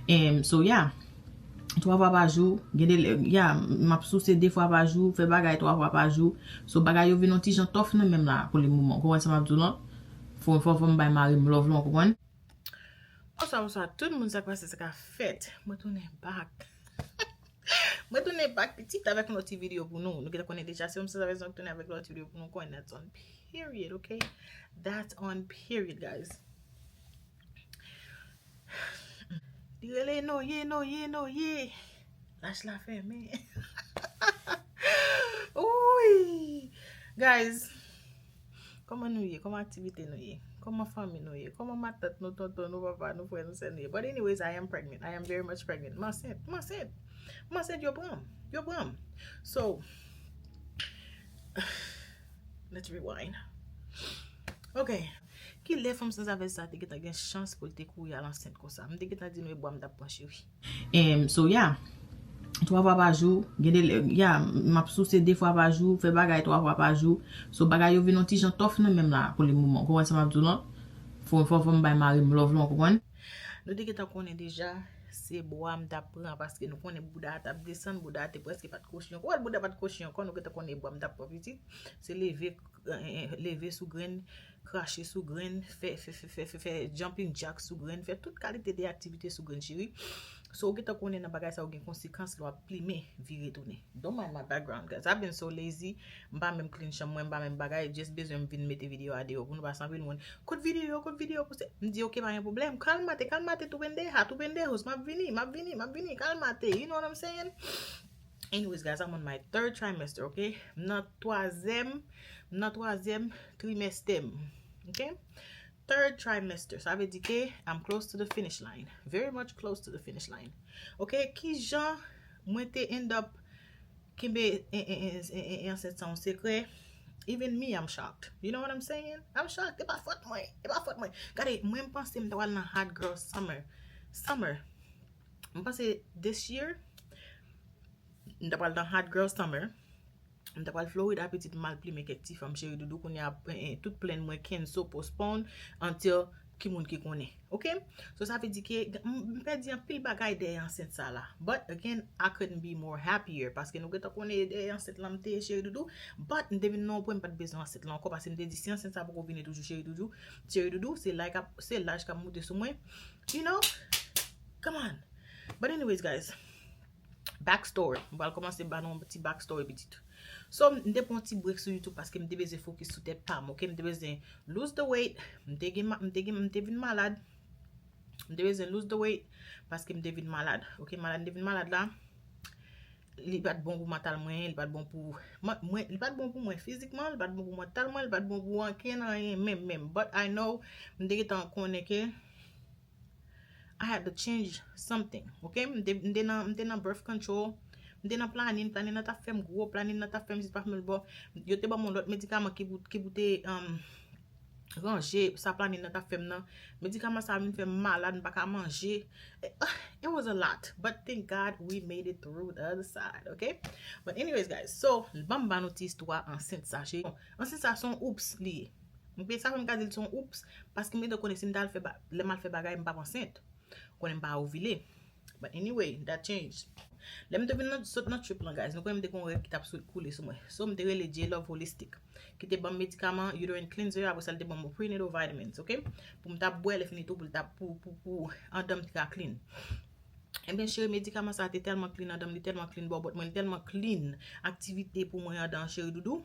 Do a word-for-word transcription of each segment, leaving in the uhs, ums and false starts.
Em, so, yeah. Twa fwa pa jou, gen de lè, yeah, m ap souse de fwa pa jou, fè bagay twa fwa pa jou. So, bagay yo vin yon ti jan tòf nan menm la pou le moman. Ou konprann sa m ap di w lan? Fò, fò, fò m bay mari m love lan, ou konprann? Bonswa, bonswa tout moun, sa k pase, sa k ap fèt? Mwen tounen back. Mwen tounen back pitit avèk yon lòt ti videyo pou nou. Nou gentan konnen deja, se yon sezon avèk tounen avèk yon lòt ti videyo pou nou, konnen that's on period, okay? That's on period, guys. Li rele Noye, Noye, Noye. Lach la fèmen. Wi. Guys, kòman nou ye? Kòman aktivite nou ye? Kòman fanmi nou ye? Kòman matant nou, tonton nou, papa nou, frè nou, sè nou ye? But anyways, I am pregnant. I am very much pregnant. M ansent. M ansent. M ansent, yo pran m. Yo pran m. So, let's rewind. Ok. Kilè fanm sanzavèz sa te gentan gen chans pou l te kouri al ansent konsa? M te gentan di nou e bwa m t ap pran, cheri. Em, so, yeah. Twa fwa pa jou, gen de lè, yeah, m ap souse de fwa pa jou, fè bagay twa fwa pa jou. So, bagay yo vin yon ti jan tòf nan menm la pou le moman. Ou konprann sa m ap di w lan? Fò, fò, fò m bay mari m love lan, ou konprann? Nou te gentan konnen deja, se bwa m t ap pran, paske nou konnen bouda a t ap desann, bouda a te prèske pa t kwochi ankò. Ou wè bouda a pa t kwochi ankò, nou gentan konnen e bwa m t ap pran pitit. Se leve, eh, eh, leve sou grenn, krache sou grenn, fè, fè, fè, fè, fè, fè jumping jack sou grenn, fè tout kalite de aktivite sou grenn, cheri. So, ou gentan konnen nan bagay sa, ou gen konsekans lè w ap plimen, vire tounen. Don't mind my background, guys. I've been so lazy. M pa menm clean chanm mwen, m pa menm bagay. Just bezwen m vin mete videyo a deyò pou nou, paske anpil moun, "Kot videyo, kot videyo pou se?" M di, "Ok, pa gen pwoblèm. Kalmate, kalmate, tu pendeja, tu pendejos. M ap vini, m ap vini, m ap vini. Kalmate." You know what I'm saying? Anyways, guys, I'm on my third trimester, ok? M nan twazyèm, m nan twazyèm trimèstè m, ok? Third trimester, sa vle di ke I'm close to the finish line. Very much close to the finish line. Ok, kijan mwen te end up kenbe en, en, en, en, en ansent sa yon sekrè? Even me, I'm shocked. You know what I'm saying? I'm shocked. E pa fòt mwen. E pa fòt mwen. Gade, mwen m panse m ta pral nan hot girl summer. Summer. M panse this year, m ta pral nan hot girl summer. M ta pral Florida, pitit, m al plimen kèk ti fanm, cheri doudou. Kounye a, eh, eh, tout plan mwen cancel, postpone, until ki moun ki konnen. Ok? So, sa vle di ke m, m pèdi anpil bagay dèyè ansent sa la. But again, I couldn't be more happier. Paske nou gentan konnen dèyè ansent lan m te ye, cheri doudou. But m te vin nan yon pwen m pa t bezwen ansent lan ankò. Paske m te di, si ansent sa poko vini toujou, cheri doudou, cheri doudou, se laj k ap, se laj k ap moute sou mwen. You know? Come on. But anyways, guys, backstory. M pral kòmanse ba nou yon ti backstory pitit. So, m te pran yon ti break sou YouTube paske m te bezwen focus sou tèt pa m, ok? M te bezwen lose the weight. M te gen, ma- m te gen, m te vin malad. M te bezwen lose the weight paske m te vin malad, ok? Malad, m te vin malad la. Li pa t bon pou mantal mwen, li pa t bon pou ma- mwen, li pa t bon pou mwen fizikman, li pa t bon pou mantal mwen, li pa t bon pou ankenn anyen menm, menm. But I know, m te gentan konnen ke I had to change something, ok? M te, m te nan, m te nan birth control, m te nan planning, planning nan t ap fè m gwo, planning nan t ap fè m jis pa fè m bò. Yo te ban m yon lòt medikaman ki pou, ki pou te, um, ranje sa planning nan t ap fè m nan. Medikaman sa vin fè m malad, m pa ka manje. It was a lot, but thank God we made it through the other side, ok? But anyways, guys, so, ban m ba nou ti istwa ansent sa, cheri. Bon, ansent sa se yon oops li ye. Ok, sa fè m ka di l se yon oops, paske m gentan konnen si m t al fè ba- lè m al fè bagay, m p ap ansent. Konnen m pa ovile. But anyway, that changed. Lè m te vin nan, sot nan trip lan, guys, nou konnen m te gen yon règ ki t ap sou- koule sou mwen. So, m te rele J Love Holistic, ki te ban m medikaman, uterine cleanser, apre sa, li te ban m prenatal vitamins, ok? Pou m t ap bwè, lè fini tou, pou l t ap, pou, pou, pou andan m te ka clean. Ebyen, cheri, medikaman sa te tèlman clean andan m, li tèlman clean bò bòt mwen, li tèlman clean aktivite pou mwen andan, cheri doudou.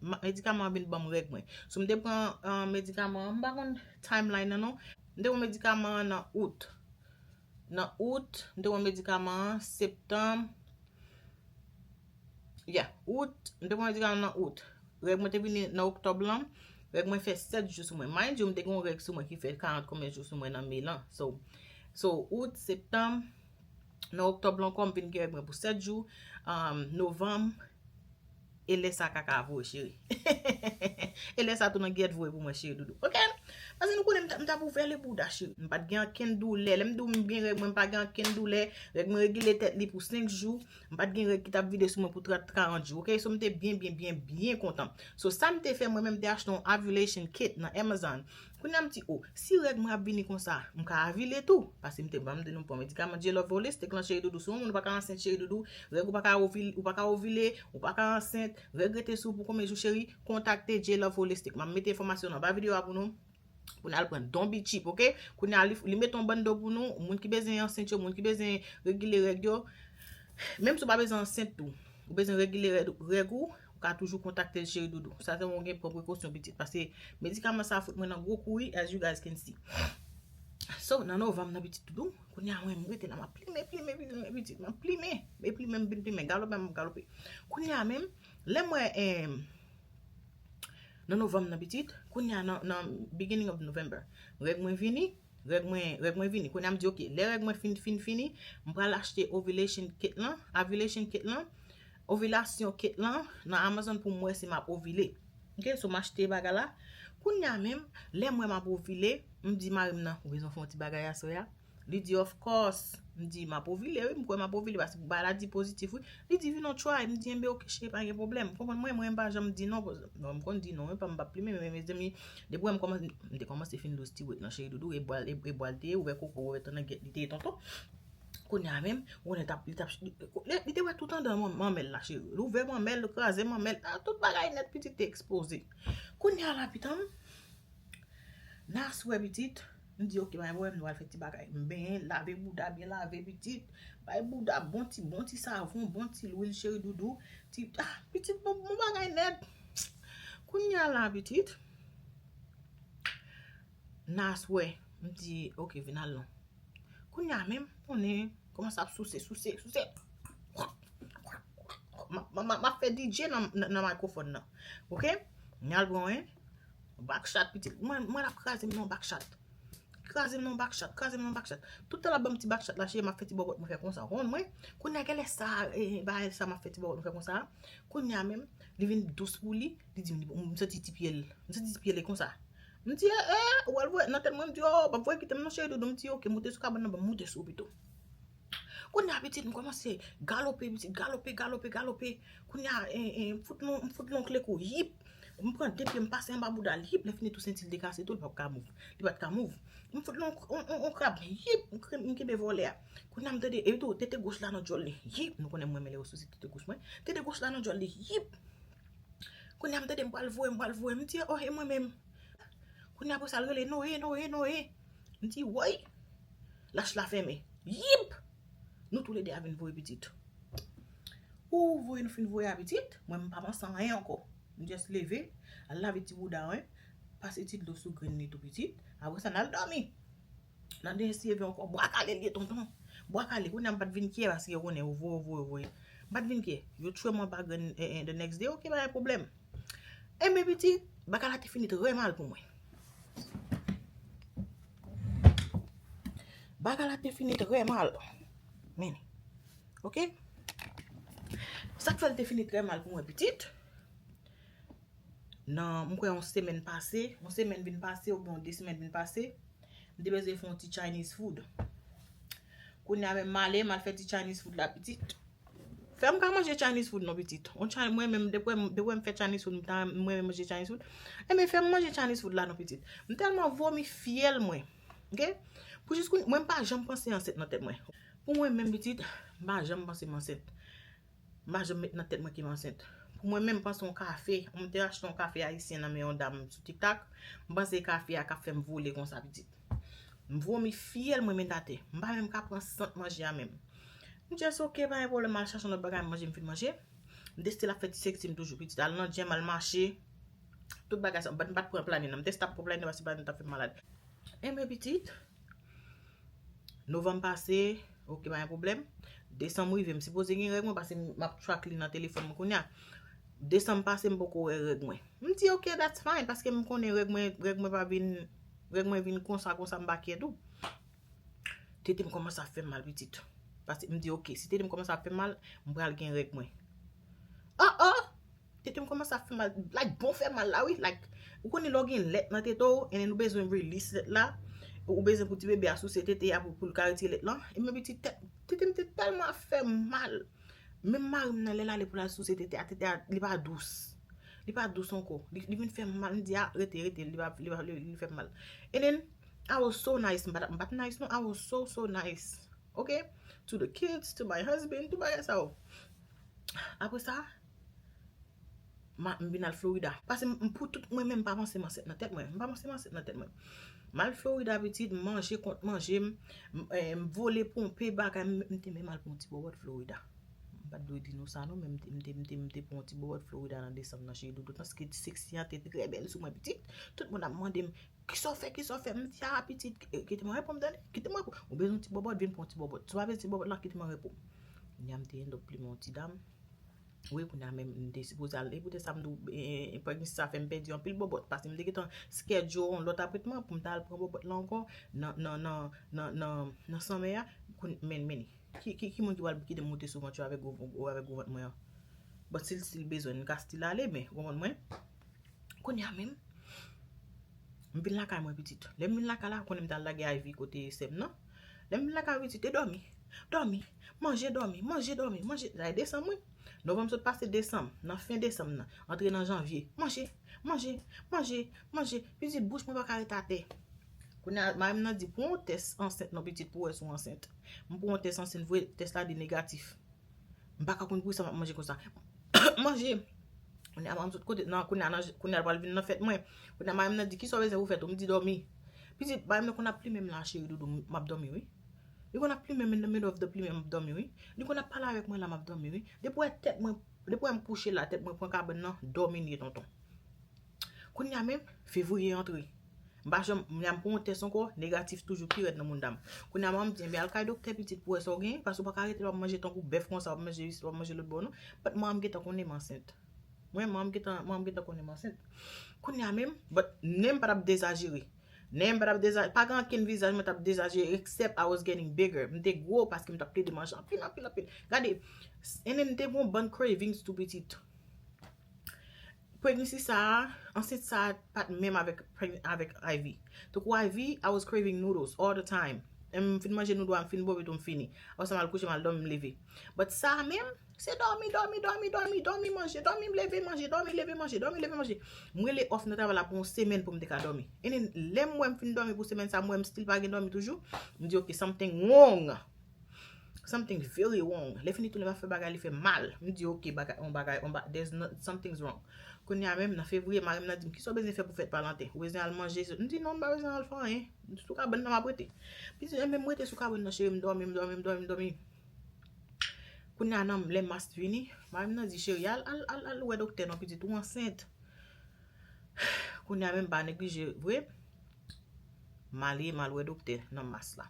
Ma- medikaman an vin ban m règ mwen. So, m te pran, uh, medikaman an, m pa konn timeline nan non. M te pran medikaman an nan out. Nan out, m te pran medikaman an, septanm. Yeah, out, m te pran medikaman an nan out. Règ mwen te vini nan oktòb lan. Règ mwen fè sèt jou sou mwen. Mind you, m te gen yon règ sou mwen ki fè karant konbyen jou sou mwen nan me lan. So, so out, septanm, nan oktòb lan ankò, m vin gen règ mwen pou sèt jou. Um, novanm, e lè sa kaka voye, cheri. E lè sa tou nan gyèt voye pou mwen, cheri doudou. Ok? Paske nou konnen m t ap ouvè le bouda, cheri. M pa t gen ankenn doulè. Lè m di w m gen règ mwen, m pa gen ankenn doulè. Règ mwen regile tèt li pou senk jou. M pa t gen règ ki t ap vide sou mwen pou trant, karant jou. Ok, so m te byen, byen, byen, byen kontan. So sa m te fè, mwen menm m te achte yon ovulation kit nan Amazon. Kounye a m di, o, si règ mwen ap vini konsa, m ka avile tou. Paske m te ban m di nou pran medikaman J Love Holistic lan, cheri doudou. Si yon moun ou pa ka ansent, cheri doudou, règ ou pa ka ovile, ou pa ka ovile, ou pa ka ansent, règ rete sou pou konbyen jou, cheri, kontakte J Love Holistic. M ap mete enfòmasyon nan ba videyo a pou nou. Pou n al pran Don Be Cheap, ok? Kounye a, li, li mete yon bann do pou nou, moun ki bezwen ansent yo, moun ki bezwen regile règ yo. Menm si w pa bezwen ansent tou, ou bezwen regile règ, règ ou, ou ka toujou kontakte l, cheri doudou. Sa se yon gen pran prekosyon pitit, paske medikaman sa fout mwen nan gwo kou wi, as you guys can see. So, nan novanm nan pitit doudou, kounye a mwen m rete la, m ap plimen, plimen, plimen pitit, m ap plimen, e plimen m vin plimen, galope m ap galope. Kounye a menm, lè m wè, em, nan novanm nan pitit, kounye a nan, nan beginning of November, règ mwen vini, règ mwen, règ mwen vini. Kounye a m di, ok, lè règ mwen fin, fin, fini, m pral achte ovulation kit lan, ovulation kit lan, ovilasyon kit lan nan Amazon pou m wè si m ap ovile. Ok, so m achte bagay la. Kounye a menm, lè m wè m ap ovile, m di mari m nan, ou bezwen fè yon ti bagay aswè a? Li di, of course. M di, m ap ovile, wi, m kwè m ap ovile, paske bagay la di pozitif, wi. Li di, vin on try. M di, enben, ok, cheri, pa gen pwoblèm. Ou konprann mwen, mwen, m pa janm di non. Bon, m konn di non, wi, pa m p ap plimen, men, mezanmi, depi wè m kòmanse, m te kòmanse fin dous ti wet nan cheri doudou, e bwal, e, e bwal te ye, ouvè koko, ouvè tonnangyèt, li te ye tonton. Kounye a menm, ou konnen t ap, li t ap, li, li te wè tout anndan man-, manmèl la, cheri. Li ouvè manmèl, li kraze manmèl, ah, tout bagay nèt, pitit te ekspoze. Kounye a la, pitanm, nan aswè, pitit, m di, ok, pa gen pwoblèm, nou al fè ti bagay. M benyen, lave bouda, byen lave, pitit. Bay bouda, bon ti, bon ti savon, bon ti lwil, cheri doudou. Ti, ah, pitit, bon, bon bagay nèt. Kounye a la, pitit, nan aswè, m di, ok, vin al non. Kounye a menm, konnen, kòmanse ap souse, souse, souse. M ap, m ap, m ap fè D J nan, nan, nan mikrofòn nan. Ok? M al pran, en, backshot, pitit. Mwen, mwen l ap kraze m nan backshot. Kraze m nan backshot, kraze m nan backshot. Tout tan l ap ban m ti backshot la, cheri, m ap fè ti bòbòt mwen fè konsa. Ou konprann mwen? Kounye a, genlè sa, eh, bagay sa m ap fè ti bòbòt mwen fè konsa. Kounye a menm, li vin dous pou li, li di m, li, m santi ti pye l. M santi ti pye l e konsa. M di, eh, eh, ou al voye, nan tèt mwen, m di, oh, p ap voye kite m non, cheri doudou. M di, ok, moute sou kabann nan, ban m moute sou ou pito. Kounye a, pitit, m kòmanse galope, pitit, galope, galope, galope. Kounye a, eh, eh, m fout l on, m fout l on klekou, yip. M pran de pye, m pase anba bouda l, yip. Lè fini tou senti l te kase tou, li p ap ka mouv. Li pa t ka mouv. M fout l on, on, on, on krab, yip. M kre-, m kenbe vòlè a. Kounye a, m tande, e tou, tete goch la nan djòl li, yip. Nou konnen mwen, men lè yo souse tete goch mwen. Tete goch la nan djòl li, yip. Kounye a, m tande m pral voye, m pral voye. M di, oh, e mwen menm. Kounye a, apre sa, l rele, Noye, Noye, Noye. M di, woy! Lach la fèmen. Yip! Nou toulede a vin voye pitit. Ou voye, nou fin voye a pitit, mwen m pa panse anyen ankò. M just leve, al lave ti bouda, wi. Pase ti dlo sou grenn li tou pitit. Apre sa, n al dòmi. Nan dènye si eve ankò. Bwa kale l ye, tonton. Bwa kale. Kounye a m pa t vin kyè paske yo konnen, yo voye, yo voye, yo voye. M pa t vin kyè. Yo tchwe m anba grenn, eh, eh, the next day, ok, pa gen pwoblèm. Enben, pitit, bagay la te fini trè mal pou mwen. Bagay la te fini trè mal. Men, ok? Sa k fè l te fini trè mal pou mwen, pitit? Nan, m kwè yon semèn pase, yon semèn vin pase, oubyen yon de semèn vin pase, m te bezwen fè yon ti Chinese food. Kounye a menm, m ale, m al fè ti Chinese food la, pitit. Fè m ka manje Chinese food non, pitit. On Chi-, mwen menm, depi m, depi m fè Chinese food, m ta, mwen menm manje Chinese food. Enben, fè m manje Chinese food la non, pitit. M tèlman vomi fyèl mwen. Ok? Pou jis kounye, mwen m pa janm panse ansent nan tèt mwen. Pou mwen menm, pitit, m pa janm panse m ansent. M pa janm met nan tèt mwen ke m ansent. Pou mwen menm, m panse yon kafe, m te achte yon kafe ayisyen nan men yon dam sou TikTok. M panse kafe a k ap fè m vole konsa, pitit. M vomi fyèl mwen met atè. M pa menm ka pran sant manje a menm. M just, ok, pa gen pwoblèm, m al chache yon lòt bagay m manje, m fin manje. M te still ap fè ti sèks m toujou, pitit. Al nan gym, al mache. Tout bagay sa, m pa t, m pa t pran planin nan. M te stop pran planin nan paske planin nan t ap fè m malad. Enben, pitit, novanm pase, ok, pa gen pwoblèm. Desanm rive, m sipoze gen règ mwen paske m ap track li nan telefòn mwen kounye a. Desanm pase, m poko wè règ mwen. M di, ok, that's fine, paske m konnen règ mwen, règ mwen pa vin, règ mwen vin konsa, konsa, m pa kyè tou. Tete m kòmanse ap fè m mal, pitit. Paske m di, ok, si tete m kòmanse ap fè m mal, m pral gen règ mwen. Oh, oh! Tete m kòmanse ap fè mal, like, bon fè mal la, wi, like, Ou konnen lè w gen lèt nan tete w, and then ou bezwen release lèt la, ou bezwen pou ti bebe a souse tete a pou, pou l ka retire lèt lan. Ebyen pitit, tèt, tete m te tèlman ap fè m mal. Menm mari m nan, lè l ale pou l al souse tete a, tete a, li pa dous. Li pa dous ankò. Li, li vin fè m mal. M di, "Ah, rete, rete, li pa, li pa, li, li fè m mal." And then, I was so nice. M pa t, m pa t nice, non. I was so, so nice. Ok? To the kids, to my husband, tout bagay sa yo. Apre sa, ma, m vin al Florida. Paske m, m pou tout mwen menm, m pa panse m ansent nan tèt mwen. M pa panse m ansent nan tèt mwen. M al Florida, pitit, m manje kont manje, m, m, eh, m vole ponpe bagay, m, m te menm al pran yon ti bòbòt Florida. M pa t dwe di nou sa non, men m te, m te, m te, m te pran yon ti bòbòt Florida nan desanm nan, cheri doudou, paske ti seksi an te trè bèl sou mwen, pitit. Tout moun ap mande m, "Kisa w fè, kisa w fè?" M di, "Ah, pitit, eh, kite mwen reponn, tande, kite mwen reponn. Ou bezwen yon ti bòbòt, vin pran yon ti bòbòt. Si w pa bezwen ti bòbòt lan, kite mwen reponn." Kounye a m te end up plimen yon ti dam. Wi, kounye a menm, m te sipoze al, e poutèt sa m di w, eh, eh, pregnancy sa fè m pèdi anpil bòbòt, paske m te gentan schedule yon lòt apwentman pou m ta al pran bòbòt la ankò nan, nan, nan, nan, nan, nan summer a, koun-, men, men, ki, ki, ki moun ki pral kite m moute sou vant yo avèk gwo, gwo, avèk gwo vant mwen an? But si l, si l bezwen, m ka still ale, men, ou konprann mwen? Kounye a menm, m vin lakay mwen pitit. Lè m vin lakay la, ou konnen m t al lage Ivy kote sè m nan. Lè m vin lakay mwen pitit, e dòmi, dòmi, manje, dòmi, manje, dòmi, manje. Sa e desanm, wi. Novanm sot pase, desanm, nan fen desanm nan, antre nan janvye. Manje, manje, manje, manje. Pitit, bouch mwen pa ka ret atè. Kounye a, mari m nan di, "Pran yon tès ansent non pitit pou wè si w ansent." M pran yon tès ansent vre, tès la di negatif. M pa ka konn poukisa m ap manje konsa. Manje. Kounye a, m sot kote, nan, kounye a, nan, kounye a, l pral vin nan fèt mwen. Kounye a, mari m nan di, "Kisa w bezwen pou fèt ou?" M di, "Dòmi." Pitit, mari m nan konn ap plimen m la, cheri doudou, m, m ap dòmi, wi. Li konn ap plimen m in the middle of the plimen, m ap dòmi, wi. Li konn ap pale avèk mwen la, m ap dòmi, wi. Depi w wè tèt mwen, depi w wè m kouche la, tèt mwen pran kabann nan, dòmi n ye, tonton. Kounye a menm, fevriye antre. M pa janm, m, m pran yon tès ankò, negatif toujou, pi rèd nan mouda m. Kounye a, manman m di, "Enben, al kay doktè pitit pou wè sa w genyen, paske w pa ka rete w ap manje tankou bèf konsa, w ap manje isi, w ap manje lòt bò, non." But manman m gentan konnen m ansent. Mwen, manman m gentan, manman m gentan konnen m ansent. Kounye a menm, but nen m pa t ap dezajere. Nen m pa t ap dezajere, pa gen ankenn vizaj mwen t ap dezajere, except I was getting bigger. M te gwo paske m t ap plede manje anpil, anpil, anpil. Gade, and then m te gen yon bann cravings tou pitit. Pregnancy sa a, ansent sa a pa t menm avèk pregn-, avèk Ivy. Tankou Ivy, I was craving noodles all the time. M fin manje noodle a, m fin bobe tou, m fini. Apre sa, m al kouche, m al dòmi, m leve. But sa a menm, se dòmi, dòmi, dòmi, dòmi, dòmi, manje, dòmi, leve, manje, dòmi, leve, manje, dòmi, leve, manje. M rele off nan travay la pou yon semèn pou m te ka dòmi. And then, lè m wè m fin dòmi pou semèn sa, m wè m still pa gen dòmi toujou, m di, "Ok, something wrong." Something very wrong. Lè fini tou, lè m ap fè bagay, li fè mal. M di, "Ok, bagay, on bagay, on ba-, there's no, something's wrong." Kounye a menm, nan fevriye, mari m nan di m, "Kisa w bezwen fè pou fèt Valanten? Ou bezwen al manje?" M di, "Non, m pa bezwen al fè anyen. Sou kabann nan m ap rete." Li di, "Enben, m rete sou kabann nan, cheri, m dòmi, m dòmi, m dòmi, m dòmi." Kounye a, nan, lè mas vini, mari m nan di, "Cheri, al, al, al, al wè doktè non, pitit, ou ansent." Kounye a menm, m pa neglije vre. M ale, m al wè doktè nan mas la.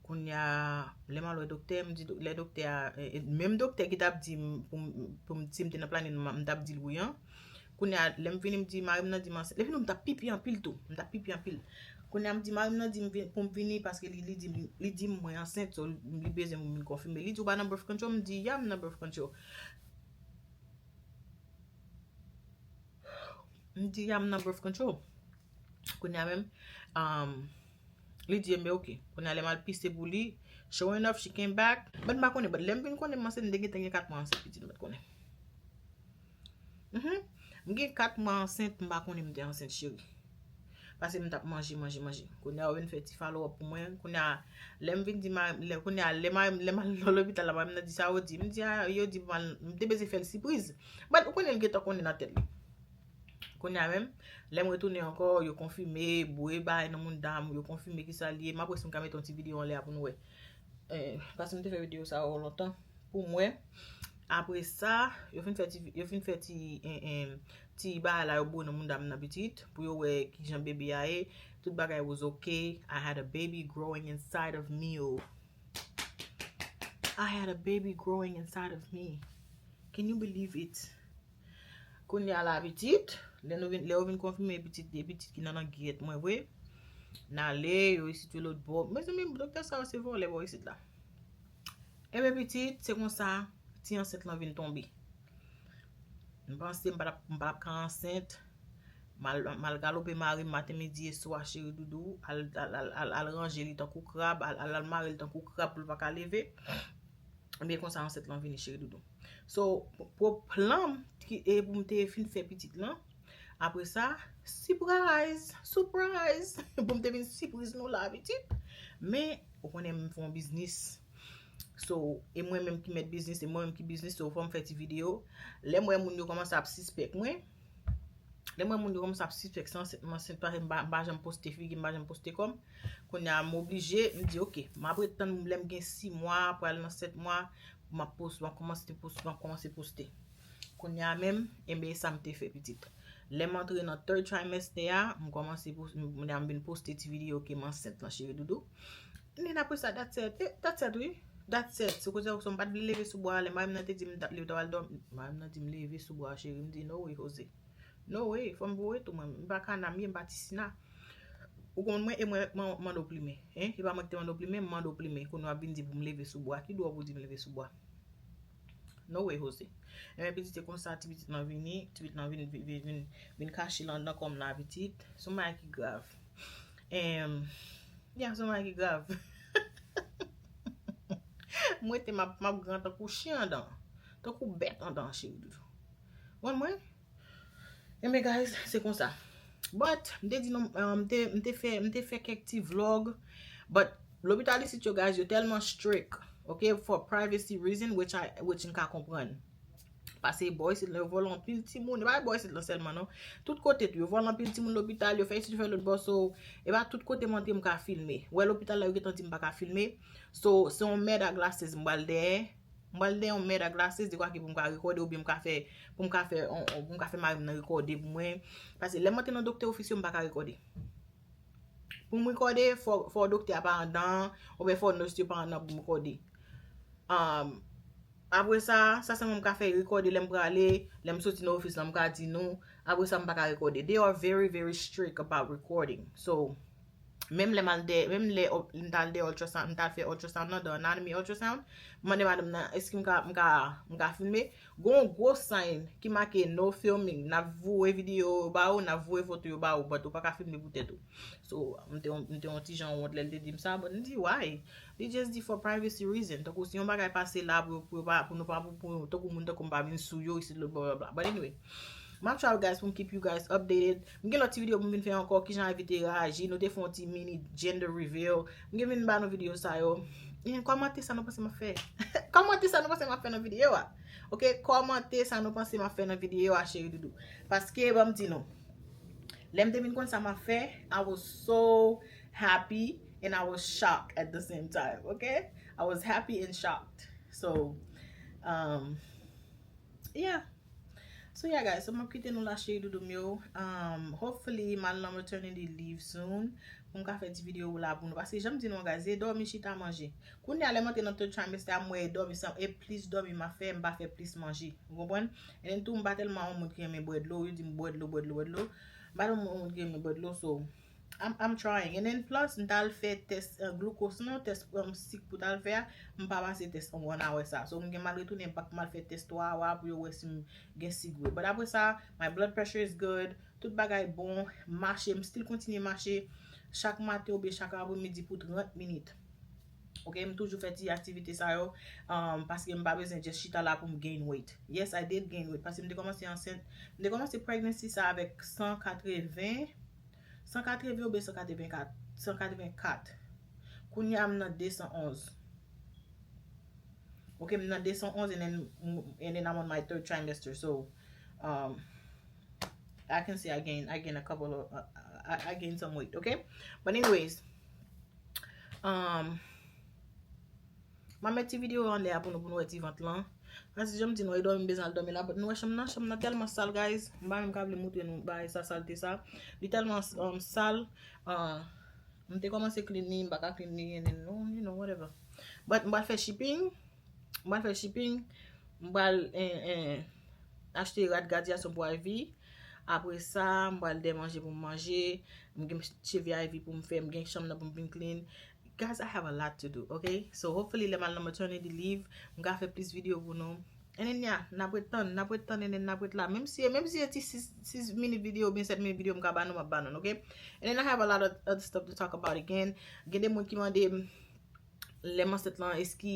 Kounye a, lè m al wè doktè, m di do-, lè doktè a, e, e, menm doktè ki t ap di m pou m, pou m, si m te nan planin, m, m t ap di l wi an. Kounye a, lè m vini, m di, mari m nan di m ansent. Lè vini, m t ap pipi anpil tou. M t ap pipi anpil. Kounye a, m di, mari m nan di m vin, pou m vini paske li, li di m, li di m mwen ansent, so li bezwen pou m vin konfime. Li di, "Ou pa nan birth control?" M di, "Ya, m nan birth control." M di, "Ya, m nan birth control." Kounye a menm, um, li di, "Enben, ok." Kounye a, lè m al pise pou li, sure enough, she came back. But m pa konnen, but lè m vin konnen m ansent, m te gentan gen kat mwa ansent, pitit, m pa t konnen. Mhm. M gen kat mwa ansent, m pa konnen m te ansent, cheri. Paske m t ap manje, manje, manje. Kounye a, yo vin fè ti follow up pou mwen. Kounye a, lè m vin di, ma-, lè, kounye a, lè ma-, lè m al nan lopital la, mari m nan di, "Sa yo di?" M di, "A, yo di m al," m te bezwen fè l sipriz. But ou konnen l gentan konnen nan tèt li. Kounye a menm, lè m retounen ankò, yo konfime, boure bagay nan mouda m, yo konfime kisa l ye. M ap wè si m ka mete yon ti videyo anlè a pou nou wè. Eh, paske m te fè videyo sa yo lontan pou m wè. Apre sa, yo fin fè ti, yo fin fè ti, eh, eh, ti bagay la yo boure nan mouda m nan pitit, pou yo wè kijan bebe a ye. Tout bagay was okay. I had a baby growing inside of me, oh. I had a baby growing inside of me. Can you believe it? Kounye a la, pitit, lè nou vin, lè yo vin konfime pitit, e pitit ki nan langèt mwen vre. N ale, yo resitye lòt bò. Mezanmi, doktè sa yo se vòlè bò isit la. Ebyen, pitit, se konsa, ti ansent lan vin tonbe. M panse m pa t ap, m pa t ap ka ansent. M al, m al galope mari m maten, midi e swa, cheri doudou. Al, al, al, al, al ranje li tankou krab, al, al, al mare li tankou krab pou l pa ka leve. Ebyen, konsa ansent lan vini, cheri doudou. So, pou plan m, ki, e pou m te fin fè pitit lan, apre sa, surprise, surprise, pou m te vin sipriz nou la, pitit. Men, ou konnen m fè yon biznis. So, e mwen menm ki mèt biznis, e mwen menm ki biznis, so, fò m fè ti videyo. Lè m wè moun yo kòmanse ap sispèk mwen, lè m wè moun yo kòmanse ap sispèk se ansent m ansent, paske m pa, m pa janm poste figi, m pa janm poste kò m. Kounye a, m oblije, m di, "Ok, m ap ret tann lè m gen sis mwa, pral nan sèt mwa, m ap post, m ap kòmanse post, m ap kòmanse poste." Kounye a menm, enben, e sa m te fè, pitit. Lè m antre nan third trimester a, m kòmanse pos-, m, m, m vin poste ti videyo ke m ansent lan, cheri doudou. Nen apre sa, that's it. Eh, that's it, wi. That's it. Se kote sa m pa t vle leve sou bwa a. Lè mari m nan te di m ta-, li ta pral dòmi, mari m nan di m leve sou bwa a, cheri. M di, "No way, Jose. No way. Fò m voye tou mwen. M pa kana m ye, m pa tisina." Ou konn mwen, e mwen, mwen mande w plimen. Hein? E pa mwen ki te mande w plimen, m mande w plimen. Kounye w ap vin di pou m leve sou bwa. Ki dwa pou w di m leve sou bwa? No way, Jose. Enben, pitit, se konsa, ti pitit lan vini, ti pitit lan vin, vin, vin, vin, vin kache lan, nan kò m la, pitit. Se yon bagay ki grav. Em, yeah, se yon bagay ki grav. Mwen te m ap, m ap gran tankou chen andan. Tankou bèt andan, cheri doudou. Konn mwen? Enben, guys, se konsa. But, m te di nou, um, m te, m te fè, m te fè kèk ti vlog. But, lopital isit yo, guys, yo tèlman strict, ok, for privacy reason, which I, which m ka konprann. Paske bò isit lan, yo vòlè anpil timoun. E pa bò isit lan sèlman, non. Tout kote tou, yo vòlè anpil timoun lopital, yo fè isit, yo fè lòt bò. So, e pa tout kote m antre m ka filme. Wè lopital la, yo gentan di m pa ka filme. So, se yon mèd a glasses m pral dèyè. M pral dèyè yon mèd a glasses, dekwa ke pou m ka rekòde, oubyen m ka fè, pou m ka fè, on, on, pou m ka fè mari m nan rekòde pou mwen. Paske lè m antre nan doktè ofis yo, m pa ka rekòde. Pou m rekòde, fò, fò doktè a pa andan, oubyen fò nurse yo pa andan pou m rekòde. Um, apre sa, sa sèlman m ka fè rekòde lè m prale, lè m soti nan ofis lan, m ka di nou. Apre sa, m pa ka rekòde. They are very, very strict about recording. So, menm lè m al dè, menm lè op-, m t al dè ultrasound, m t al fè ultrasound nan, the anatomy ultrasound, m mande madanm nan, èske m ka, m ka, m ka filme? Gon gwo sign ki make no filming. N ap voye videyo yo ba ou, n ap voye foto yo ba ou, but ou pa ka filme pou tèt ou. So, m te, m te yon ti jan wont lè l te di m sa, but m di, "Why?" Li just di for privacy reason. Tankou si yon bagay pase la pou, pou, pou, pou nou pa, pou, pou, tankou moun tankou m pa vin sou yo, isit lòt bò, bla, bla. But anyway, m ap try, guys, pou m keep you guys updated. M gen lòt ti videyo pou m vin fè ankò, kijan Ivy te reyaji. Nou te fè yon ti mini gender reveal. M gen vin ba nou videyo sa yo. E kòmante sa nou panse m ap fè. Kòmante sa nou panse m ap fè nan videyo a. Ok, kòmante sa nou panse m ap fè nan videyo a, cheri doudou. Paske, ban m di nou, lè m te vin konn sa m ap fè, I was so happy and I was shocked at the same time, ok? I was happy and shocked. So, um, yeah. So, yeah, guys, so m ap kite nou la, cheri doudou m yo. Um, hopefully, m al nan maternity leave soon. Pou m ka fè ti videyo la pou nou. Paske, jan m di nou, guys, e dòmi, chita, manje. Kounye a, lè m antre nan third trimester a, m wè e dòmi, sa, e plis dòmi m ap fè, m pa fè plis manje. Ou konprann? And then tou, m pa tèlman yon moun ki renmen bwè dlo, yo di m bwè dlo, bwè dlo, bwè dlo. M pa tèlman yon moun ki renmen bwè dlo, so, I'm, I'm trying. And then plus, m t al fè tès, uh, glucose, non, tès, um, sik pou t al fè a, m pa pase tès an, w a wè sa. So, m gen m al retounen bak, m al fè tès twa awa pou yo wè si m gen sik vre. But apre sa, my blood pressure is good. Tout bagay bon, mache, m still kontinye mache chak maten oubyen chak apremidi pou trant minit. Ok, m toujou fè ti aktivite sa yo, um, paske m pa bezwen just chita la pou m gain weight. Yes, I did gain weight, paske m te kòmanse ansent, m te kòmanse pregnancy sa avèk san katreven, san katreven oubyen san katreven kat, san katreven kat. Kounye a m nan de san onz. Ok, m nan de san onz and then, and then I'm on my third trimester. So, um, I can say I gain, I gain a couple of, uh, I, I gain some weight, ok? But anyways, um, m a met ti videyo anlè a pou nou, pou nou wè ti vant lan. Paske jan m di nou, e dòmi m bezwen al dòmi la, but nou wè chanm nan, chanm nan tèlman sal, guys. M pa menm ka vle montre nou bagay sa, salte sa. Li tèlman, um, sal. Uh, m te kòmanse clean li, m pa ka clean li, and then, no, you know, whatever. But m pral fè shipping. M pral fè shipping. M pral, eh, eh, achte rad gradyasyon pou Ivy. Apre sa, m pral dèyè manje pou m manje. M gen cheve Ivy pou m fè. M gen chanm nan pou m vin clean. Guys, I have a lot to do, ok? So, hopefully, lè m al nan maternity leave, m ka fè plis videyo pou nou. And then, yeah, n ap ret tann, n ap ret tann, and then n ap ret la. Menm si, menm si se ti sis, sis minit videyo oubyen sèt minit videyo m ka ba nou, m ap ba nou, ok? And then I have a lot of other stuff to talk about again. Gen de moun ki mande m, lè m ansent lan, eski,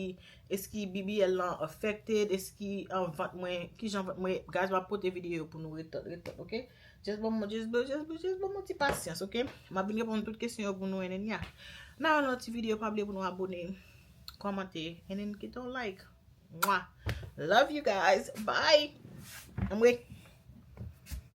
eski B B L lan affected, eski an vant mwen, kijan vant mwen, guys, m ap pote videyo pou nou, ret tann, ret tann, ok? Just ban mwen, just, just, just ban mwen ti pasyans, ok? M ap vin reponn tout kesyon yo pou nou, and then, yeah. Nan yon lòt ti videyo, pa bliye pou nou abone, kòmante, and then kite yon like. Mwah. Love you guys. Bye. Anmwe.